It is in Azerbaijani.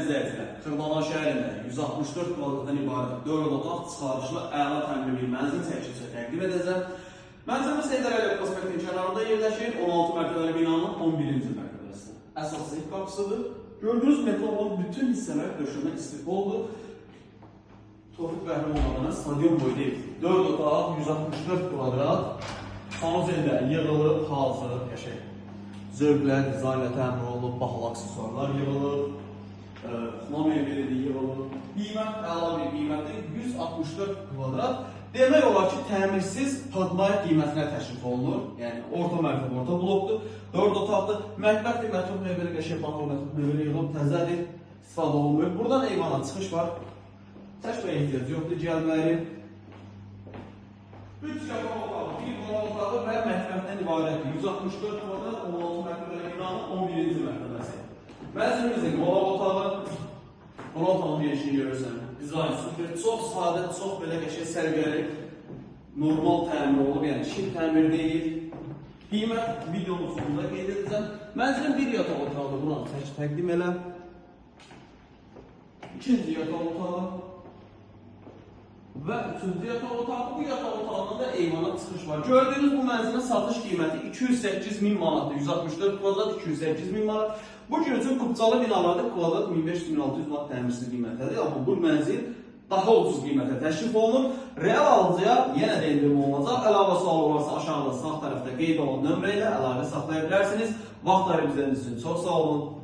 izləyicilər, Xırdalan şəhərində 164 kvadratdan ibarət 4 otaq çıxarışlı əla təmirli bir mənzil çəkilişə təqdim edəcəm. Mənzilimiz Heydər Əliyev prospektinin kənarında yerləşir, 16 mərtəbəli binanın 11-ci mərtəbəsində. Əsas zeh qapısıdır. Gördüyünüz metal olan bütün hissələr döşəmə istif oldu. Tofiq Bəhrəmov adına stadion boyda ev. 4 otaq, 164 kvadrat, sanuzeldə yığılıb, hazır, qəşəng. Zövqlə, dizaynla təmir olunub, bahalı aksesuarlar yığılıb, xuma mebeli yığılıb. Qiymət əla bir qiymətdir, 164 kvadrat. Demək olar ki, təmirsiz padmay qiymətinə təşrif olunur. Yəni, orta mərtəbə, orta blokdur, 4 otaqdır. Mətbəxdir, mətbəx mebeli qəşəng bahalı mətbəx mebeli yığılıb, təzədir, istifadə olunmuyor. Buradan eyvana çıxış var. Çəkməyə ehtiyac yoxdur gəlməyi. 3 yataq otağı, 1 qonaq otağı və mətbəxdən ibarətdir. 164 kvadrat, 16 mərtəbəli binanın 11-ci mərtəbəsi. Mənzilimizin qonaq otağı, qonaq otağının girişini görürsən. Dizayn super, çox sadə, çox belə qəşəng səliqəli, normal təmir olub, yəni şir təmir deyil. Qiymət videonun sonunda qeyd edəcəm. Mənzilin bir yataq otağıdır, buranı tək təqdim elə. İkinci yataq otağı və üçüncü yataq otağı. Bu yataq otağından da eyvana çıxış var. Gördüyünüz bu mənzilin satış qiyməti 208 min manatdır. 164 kvadrat 208 min manat. Bu gün üçün kupçalı binalarda kvadrat 1500-1600 manat təmirsiz qiymətədir. Amma bu mənzil daha ucuz qiymətə təşrif olunur. Real alıcıya yenə də endirim olunacaq. Əlavə sual olarsa aşağıda sağ tərəfdə qeyd olan nömrə ilə əlaqə saxlaya bilərsiniz. Vaxt ayırıb izlədiyiniz üçün çox sağ olun.